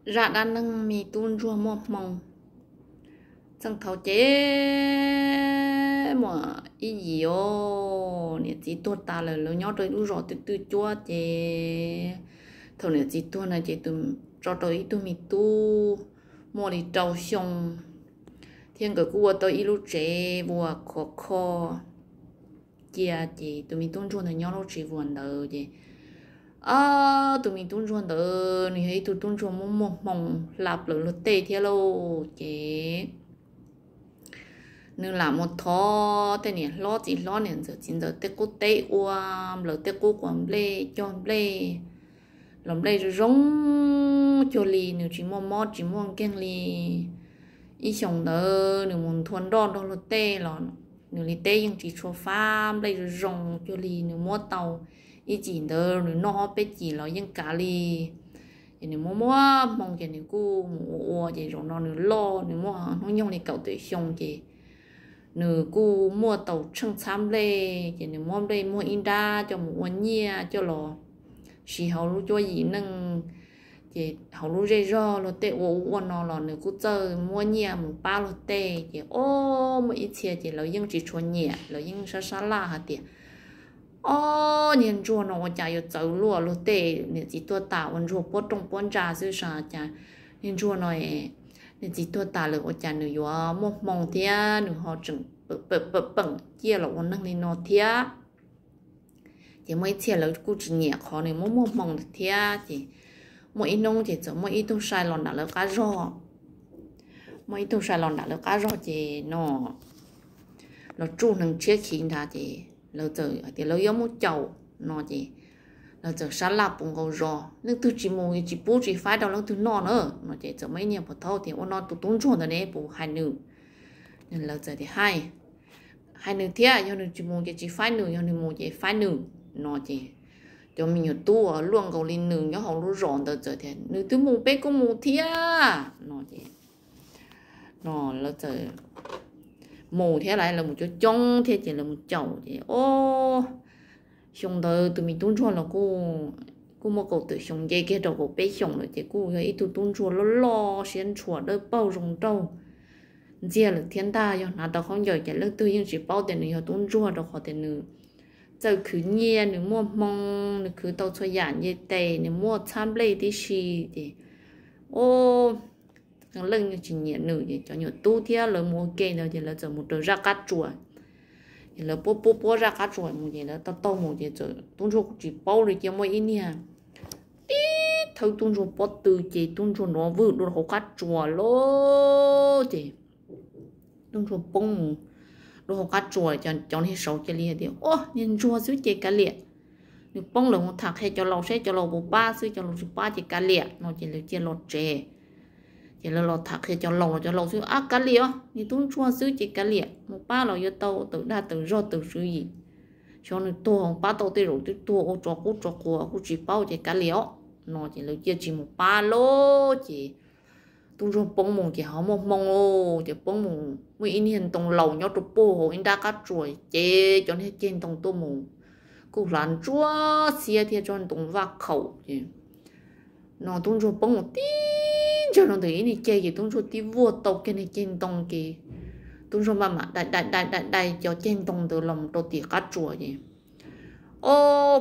Zaj dab neeg me tub ntsuag muaj hmoo. Txheej thaum ces muaj ib yim os, niam txiv tuag tas lawm, lawv nyob rau ib lub zos twj twj cuab ces thaum niam txiv tuag no ces tso rau ib tug me tub muaj li rau xyoo, thiab nkawd kuj ua tau ib lub tsev vuas khov kho cia ces tus me tub ntsuag ntawd nyob lub tsev vuas ntawd ces, o, tus me tub ntsuag ntawd nws yog ib tug tub ntsuag muaj muaj hmoo hla plaws luag tej thiab lauj ces nws lam mus thov tej niam hlob txiv hlob niam ntxawm txiv ntxawm tej qub teb ua, nplawm tej qub quas nplej cog nplej los nplej zoo zoo cuag li, nws tsis muaj mob tsis muaj nkeeg li. Ib xyoos ntawd nws mus nthua nroj nrog luag tej los nws li teb yeej tsis tshua fab, nplej zoo zoo cuag li, nws muab tau ib cim ntawd nws noj ob peb cim los yeej kav li. Ces nws muaj muaj hmoo ces nws kuj mus ua ua ces zaum no nws loj, nws muaj hnub nyoog li kaum tawm xyoo ces nws kuj muaj tau tsheej txhab nplej ces nws muab nplej muag ib nrab coj mus ua nyiaj coj los siv hauv lub cuab yim neej. Ces hauv lub zej zog luag tej ua ub ua no los nws kuj txawj muab nyiaj mus pab luag tej ces, o, muaj ib txhia ces lawv yeej tsis tshua nyiam, lawv yeej sab sab laj hais tias, o, niag ntsuag no ua cas yuav txawv luaj, luag tej niam txiv tuag tas ua ntsuag puab rooj puab ntsa xwb sas cas niag ntsuag no niam txiv tuag tas lawm ua cas nws yuav muaj hmoo thiab nws ho tseem pem pem ciaj los ua neeg li no thiab. Ces muaj ib txhia lawv kuj tsis nyiam qhov nws muaj muaj hmoo thiab ces muaj ib hnub ces txawm muaj ib tug sai los nram lawv qab zog. Muaj ib tug sai los nram lawv qab zog ces no los tsuj neeg tshiab khiv nrad ces lawv txawm hais tias lawv yuav mus caum no ces lawv txawm sab laj puv nkaus zos, leej twg tsis mus tsis pub tsis faib rau leej twg noj na no ces txawm muaj ib niag pov thaub tias ua no tus tub ntsuag ntawd ne puas hais nws. Lawv txawm tias hais, hais nws thiab, yog nws tsis mus ces tsis faib nws, yog nws mus ces faib nws no ces cov me nyuam tub luaj nkaus li nws nyob hauv lub zos ntawd txawm tias nws twb mus peb kuj mus thiab no ces no lawv txawm mus thiab, lawv mus coob coob thiab ces lawv mus caum ces, o, xyoo ntawd tus me tub ntsuag los kuj muaj kaum tawm xyoo, nce kiag rau kaum peb xyoos lawm ces kuj yog ib tug tub ntsuag loj loj siab ntshua dawb paug zoo nraug ntxiag lawm thiab ntag. Yog hnav tau khaub ncaws ces leej twg yeej tsis paub tias nws yog tub ntsuag rau qhov tias nws txawj khwv nyiaj, nws muaj hmoo, nws khwv tau txhua yam nce tes, nws muaj txhab nplej tib si ces, o, qee leej yeej tsis nyiam nws ces cov nyuam tub thiab lawv mus ua ke ntawd ces lawv txawm mus raws zaj qab tsuas. Ces lawv puab puab puab zaj qab tsuas mus ces lawv taug taug mus ces txawm tub ntsuag kuj tsis paub li, cia muaj ib niag tib thawb tub ntsuag pob tw ces tub ntsuag nrov vwg dua hauv qab tsuas lawm ces tub ntsuag poob mus dua hauv qab tsuas. Cov niag saud cia li hais tias, o, niag ntsuag xwb ces kav liam, nws poob lawm mus tham qhia cov laus seb cov laus puas pab xwb, cov laus tsis pab ces kav liam no ces lawv cia los tsev. Ces lawv los tham qhia cov laus los cov laus xwb, ab, kav liam os, niag tub ntsuag xwb ces kav liam, mus pab los yuav tau tawm dag tawm zog tawm tswv yim. Xyov nws tuag pab tau tej zaum twb tuag ua tsov qub tsov quas kuj tsis paub ces kav liam os no ces lawv cia tsis mus pab lawm ces tub ntsuag poob mus ces ho muaj hmoo ces poob mus muaj ib niag ntoo laus nyob rau puag hauv ib nrab qab tsuas ces cov niag ceg ntoo tuaj mus kuj hlav ntsuab xiab thiab tsob ntoo vaj khaum ces no tub ntsuag poob mus tib ntsag rau ntawm ib niag ceg ces tub ntsuag tib vuag tau kiag niag ceg ntoo ces tub ntsuag maj mam dai dai dai dai dai cov ceg ntoo ntawd los rau tim qab tsuas ces, o,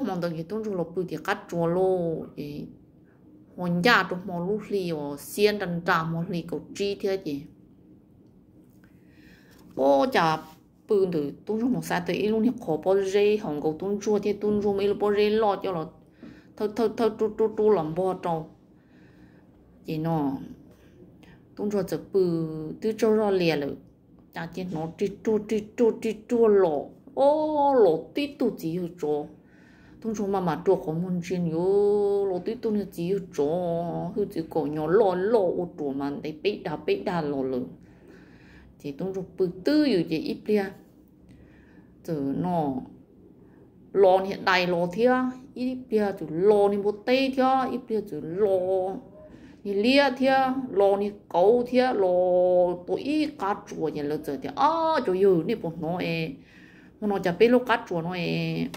hmo ntawd ces tub ntsuag los pw tim qab tsuas lauj ces ho ncaj rau hmo lub hli uas xiab nra nra hmo hli kaum tsib thiab ces, o, cas pw ntawd tub ntsuag mus xav tau ib lub niag qhov pob zeb haum nkaus tub ntsuag thiab tub ntsuag muaj ib lub pob zeb loj coj los thawb thawb thawb rub rub rub los npog rau ces no tub ntsuag txawm pw twb tsaug zog lias lawm, cas cia hnov rig ruag rig ruag rig ruag los, o, los tib tug txiv yawg tsov. Tub ntsuag maj mam rua qhov muag ntsia yuav los tib tug niag txiv yawg tsov hwj txwv kaum nyuag loj loj ua ruam mas ntev peb dag peb dag los lawm. Ces tub ntsuag pw twb ywm ces ib pliag txawm no los niag dais los thiab, ib pliag txawm los niag npua teb thiab, ib pliag txawm los niag liab thiab, los niag kauv thiab, los tua ib qab tsuas ces lawv txawm tias, o, cov yawg nej puas hnov es hmo no cas peb lub qab tsuas no es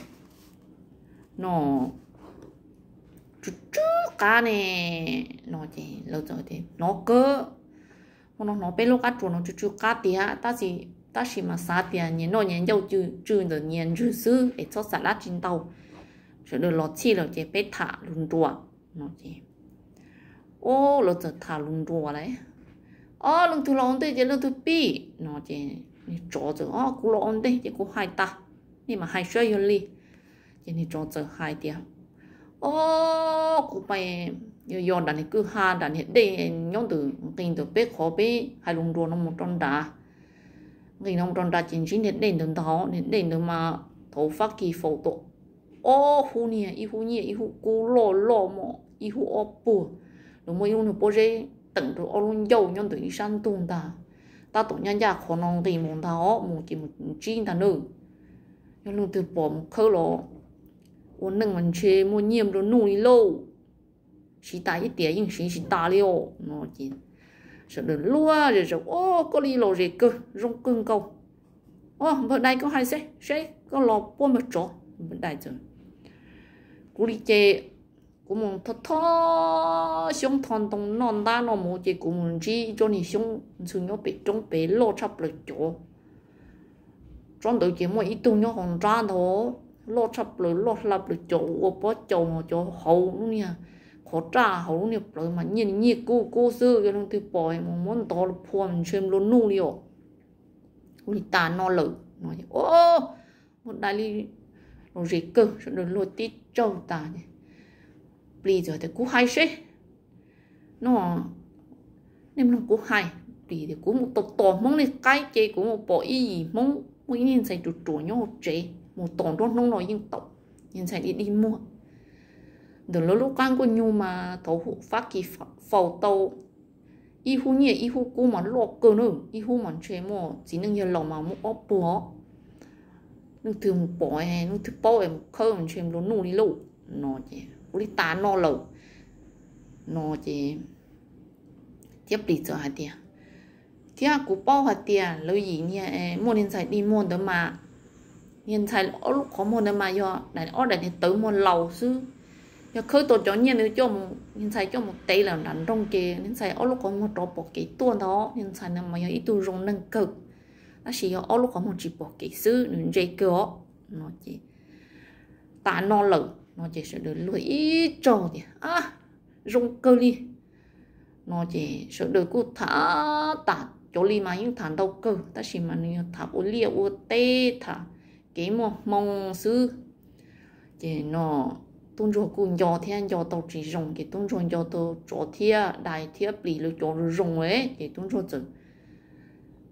no tsw tsw qab ne? No ces lawv txawm tias hnov kawg, hmo no hnov peb lub qab tsuas no tsw tsw qab tiag, tab sis mas xav tias nyias noj nyias ncauj tsw ntawm nyias ntswg xwb es txhob xav dab tsi ntau. Sawv daws los txhij lawm ces peb tham lus nruas. No ces, o, lawv txawm tham lus nruas lawm. Ob, leej twg los ua ntej ces leej twg pib. No ces niag tsov txawm, o, kuv los ua ntej ces kuv hais tas, nej mam hais saib yog li. Ces niag tsov txawm hais tias, o, kuv pais, yog yog nram niag kwj ha nram niag dej nyob ntawm nqis ntawm peb qhov peb hais lus nruas no mus rau nrad. Nqis no mus rau nrad ces ntsib niag dej ntawd ntag, niag dej ntawd mas thaum Fab Kis faus tau ob hub niag, ib hub nyiaj ib hub kub loj loj mos ib hub ob puag. Lawv muaj ib lub niag pob zeb teem rau ob lub ncauj nyob ntawm ib sab ntug ntag. Tab tom ncaj ncaj qhov no nqis mus ntag os, mus ces mus ntsib ntag nawb. Yog leej twg pom mus khawb los ua neej mas ntshe muaj nyiaj nplua nuj li lauj. Siv tas ib tiam yeej siv tsis tas li os. No ces sawv daws luag zom zaws, o, koj li los zem kawg, zoo kawg nkaus. O, npawg dais, koj hais seb, seb koj los puab npawg tsov. Npawg dais txawm, kuv li ces kuv mus tho tho xyoob tho ntoo noj ntab noj mus ces kuv mus ntsib tsob niag xyoob ntxhw nyob pem roob pem loj tshaj plaws cov. Tsob ntawd ces muaj ib tug nyob hauv nrab ntag, loj tshaj plaws, loj hla plaws cov ua pob caus, cov hauv lub niag qhov raj hauv lub niag plawv mas nyiaj nyiaj kub kub xwb, yog leej twg pom mus muab ntov los phua ntshe nplua nuj li os. Kuv li tas no lawm no, o, muaj dais li los zem kawg, sawv daws luag tib tsaug tas. Plis txawm tias kuv hais seb, no, nej mloog kuv hais. Plis tias kuv mus tom tom hmoob nej qaib ces kuv mus pom ib yim hmoob muaj ib niag ntxhais ruam ruam nyob hauv tsev, mus tom nruab hnub no yeej tau. Niag ntxhais dig dig muag ntawm lawv lub qab nkuaj nyuj mas thaum Fab Kis faus tau ib hub nyiaj ib hub kub mas loj kawg na, ib hub mas ntshe muaj txiv neej yawg laus mas muaj ob puag. Leej twg mus pom, leej twg paub es mus khawb ntshe nplua nuj li lauj. No ces kuv li tas no lawm. No ces thiab plis txawm hais tias, thiab kuv paub hais tias lawv yim niag muaj niag ntxhais dig muag ntawd mas, niag ntxhais ob lub qhov muag ntawd mas yog ob daim niag tawv muag laus xwb. Yog khawb tau cov nyiaj ntawd coj mus, niag ntxhais coj mus tev lawm nram nroog ces niag ntxhais ob lub qhov muag rov pom kev tuaj ntag. Niag ntxhais no mas yog ib tug zoo neeg kawg, tab sis yog ob lub qhov muag tsis pom kev xwb, nws ntse kawg os. No ces tas no lawm. No ces sawv daws luag ib tsaug tias, a, zoo kawg li. No ces sawv daws kuj tham tas, cov li mas yeej tham ntau kawg tab sis mas nws yog tham ua liaj ua teb, tham kev muaj hmoo xwb. Ces no tub ntsuag kuj nco thiab nco tau tsis zoo ces tub ntsuag nco tau tsov thiab dais thiab plis lawv cov zoo zoo, ces tub ntsuag txawm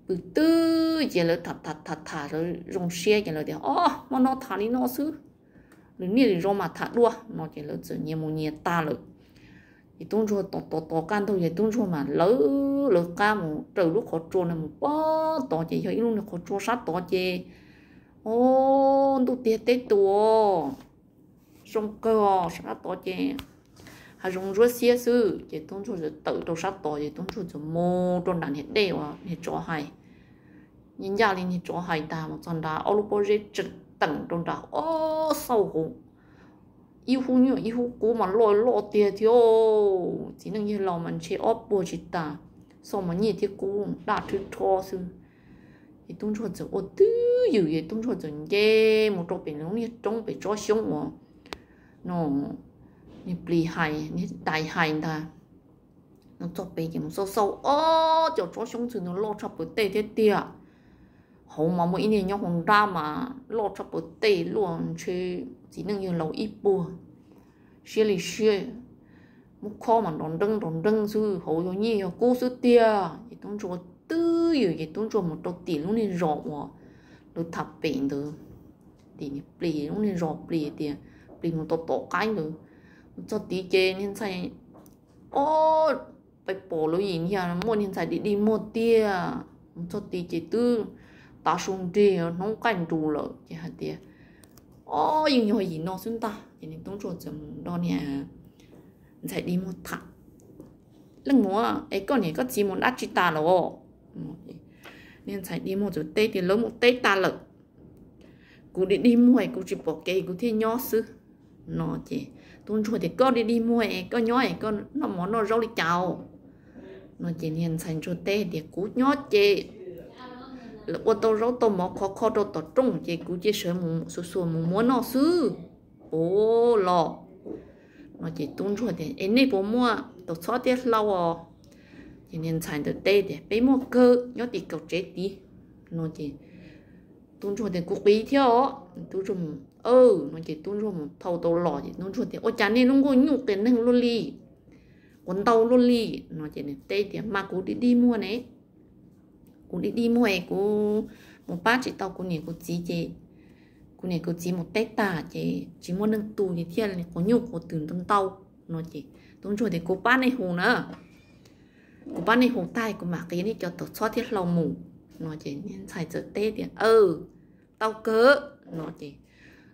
pw twb ces lawv tham tham tham tham lawv zoo siab ces lawv tias, o, hmo no tham li no xwb, lwm niaj lwm zaus mas tham dua. No ces lawv txawm nyias mus nyias tag lawm. Ces tub ntsuag tos tos tos kaj ntug ces tub ntsuag mas lawv lawv qab mus raws lub qhov tsua no mus pog tod ces yog ib lub niag qhov tsua sab tod ces, o, ntuj tiag teb tus, zoo kawg os, sab tod ces hav zoov ntsuab xiab xwb. Ces tub ntsuag txawm tawm rau sab tod ces tub ntsuag txawm mus rau nram niag dej uas niag tsov hais. Ncaj ncaj li niag tsov hais ntag, mus txog nrad ob lub pob zeb tseem teem rau nrad, o, xauj hauv, ib hub nyiaj ib hub kub mas loj loj tiag thiab. Txiv neej yawg laus mas ntshe ob puag tsis tas, xauj mas nyiaj thiab kub daj rhwb rho xwb. Ces tub ntsuag txawm ua twj ywm ces tub ntsuag txawm nce mus rau pem lub niag roob pem tsob xyoob uas no niag plis hais, niag dais hais ntag. Mus txog pem ces mus xauj xauj, o, cov tsob xyoob ntxhw ntawd loj tshaj plaws tej thiab tiag. Hauv mas muaj ib niag nyob hauv nrab mas loj tshaj plaws tej luaj ntshe txiv neej yawg laus ib puag. Siab li siab, muab khob mas nrov nreeb nrov nreeb xwb, hauv yog nyiaj yog kub xwb tiag. Ces tub ntsuag twj ywm ces tub ntsuag mus rau tim lub niag zos uas lawv tham pem ntawd, tim niag plis lub niag zos plis tias plis mus tom tom qaib ntawd. Mus txog tid ces niag ntxhais, o, pais pom lawv yim niag muaj niag ntxhais dig dig muag tiag. Mus txog tid ces twb tav su nrig hnub qaij nrus lawm ces hais tias, o, yeej yog yim no xwb ntag. Ces niag tub ntsuag txawm mus nrog niag ntxhais dig muag tham, leej muam, es koj niam koj txiv mus dab tsi tas lawm? Niag ntxhais dig muag txawm teb tias lawv mus teb tas lawm, kuv dig dig muag kuv tsis pom kev kuv thiaj nyob xwb. No ces tub ntsuag tias, Koj dig dig muag es koj nyob es koj noj mov noj zaub li cas? No ces niag ntxhais ntsuag teb tias, Kuv nyob ces ua tau zaub tau mov khov kho rau tom rooj ces kuv cia sawv mus xuas xuas mus muab noj xwb. Ua los, no ces tub ntsuag tias, Es nej puas muaj taum txhob thiab hlau os? Ces niag ntxhais ntawd teb tias, Peb muaj kawg, nyob tim kaum tsev tid. No ces tub ntsuag tias, Kuv qiv thiab os. Tub ntsuag mus, no ces tub ntsuag mus thau tau los ces tub ntsuag tias, Ua cas nej lub nkuaj nyuj qias neeg luaj li, quav ntau luaj li? No ces nws teb tias, Mas kuv dig dig muag ne, kuv dig dig muag es kuv mus pab tsis tau kuv niam kuv txiv ces kuv niam kuv txiv mus teb tag ces tsis muaj neeg tu ces thiaj li quav nyuj quav twm ntau ntau. No ces tub ntsuag tias, Kuv pab nej hu na, kuv pab nej hu tag kuv mam qiv nej cov taum txhob thiab hlau mus. No ces niag ntxhais txawm teb tias, Aw, tau kawg. No ces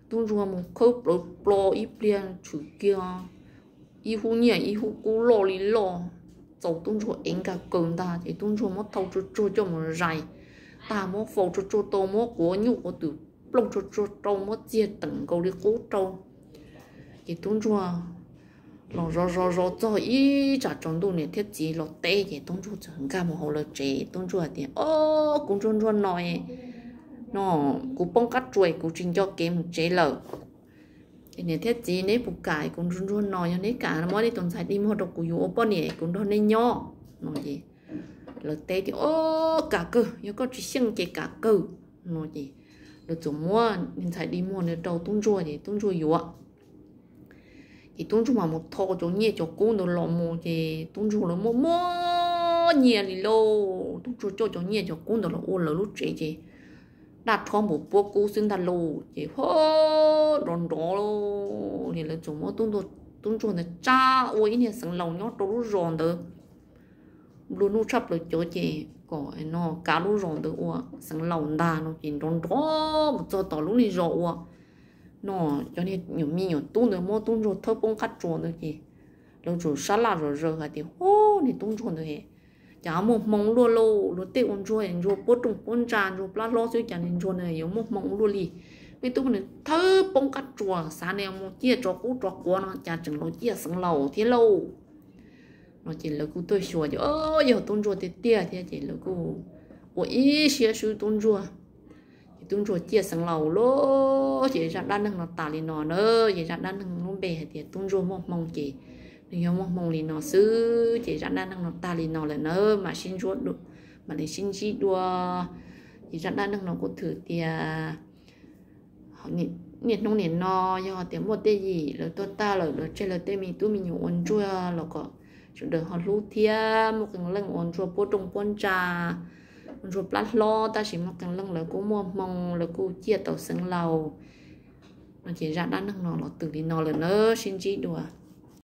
tub ntsuag mus khawb plawv plo ib pliag tshwm kiag ib hub nyiaj ib hub kub loj li loj, txaus tub ntsuag ev nkag kaws ntag. Ces tub ntsuag muab thau tsuag tsuag coj mus zais tag, muab faus tsuag tsuag tau, muab quav nyuj quav twm plooj tsuag tsuag rau, muab txiag teem nkaus li qub rau. Ces tub ntsuag los zov zov zov txog ib tsam tsaus ntuj niam thiab txiv los teb ces tub ntsuag txawm nkag mus hauv lawv tsev. Tub ntsuag tias, Ob, kuv ntsuag ntsuag no, no kuv poob qab tsuas kuv tsis nco kev mus tsev lawm. Ces niam thiab txiv, neb puas kam kuv ntsuag ntsuag no? Yog neb kam no muab neb tus ntxhais dig muag rau kuv yuav ua poj niam kuv nrog neb nyob. No ces lawv teb tias, Ob, kam kawg, yog koj tsis xyeej ces kam kawg. No ces lawv txawm muab niag ntxhais dig muag ntawd rau tub ntsuag ces tub ntsuag yuav. Ces tub ntsuag mas mus thau cov nyiaj cov kub ntawd los mus ces tub ntsuag lawv muaj muaj nyiaj li lauj. Tub ntsuag coj cov nyiaj cov kub ntawd los ua lawv lub tsev ces daj rhob npum puab kub xwb ntag lauj. Ces ho nrov nrov li, lawv txawm muab tub ntsuag ntawd tsab ua ib niag xeev laus nyob rau lub zos ntawd. Nplua nuj tshaj plaws cov ces kom no kav lub zos ntawd ua xeev laus ntag no ces nrov nrov mus txog tom lub niag zos uas no cov niag nyuam me nyuam tub ntawd muab tub ntsuag thawb poob qab tsuas ntawd ces lawv txawm sab laj zom zaws hais tias, Ub, niag tub ntsuag ntawd cas muaj hmoo luaj lauj. Luag tej ua ntsuag ntsuag puab rooj puab ntsa ntsuag plab hlob xwb, cas niag ntsuag ntawd yuav muaj hmoo luaj li. Peb tub nws thawb poob qab tsuas xav nws mus ciaj tsov qub tsov quav no cas tseem los ciaj xeev laus thiab lauj. No ces lawv kuj tuaj xyuas ces yog tub ntsuag tiag tiag thiab ces lawv kuj ua ib siab swb tub ntsuag. Ces tub ntsuag ciaj xeev laus lauj. Ces zaj dab neeg no tas li no na. Ces zaj dab neeg lub npe hais tias tub ntsuag muaj hmoo ces nws yog muaj hmoo li no xwb. Ces zaj dab neeg no tag li no lawm na, mam sib ntsuab, mam li sib ntsib dua. Ces zaj dab neeg no kuj thwm tias niaj hnub nim no yog tias muaj tej yim lawv tuag tag lawm lawv tseg lawv tej me tub me nyuam ua ntsuag los kom sawv daws ho hlub thiab. Muaj qee leej ua ntsuag puab rooj puab ntsa, ua ntsuag plab hlob, tab sis muaj qee leej lawv kuj muaj hmoo lawv kuj ciaj tau xeev laus. No ces zaj dab neeg no los twb li no lawm na, sib ntsib dua.